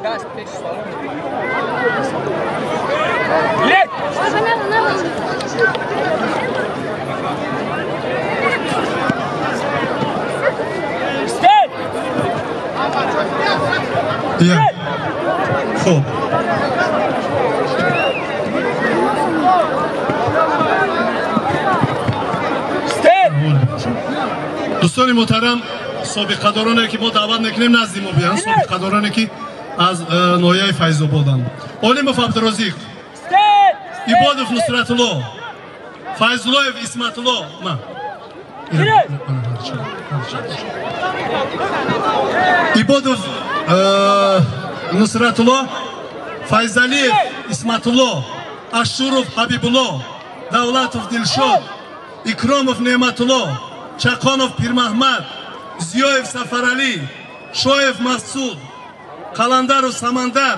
Як. Хуб. Дӯстони муҳтарам, собиқадороне ки мо даъват мекунем, назди мо биёянд. Собиқадороне ки аз ноҳияи Файзободанд: Олимов Абдурозиқ, Ибодов Нусратулло, Файзуллоев Исматулло. Ма Ибодов Нусратулло, Файзалиев Исматулло, Ашуров Ҳабибулло, Давлатов Дилшод, Икромов Неъматулло, Чақонов Пирмаҳмад, Зиёев Сафаралӣ, Шоев Масуд, Қаландаров Самандар.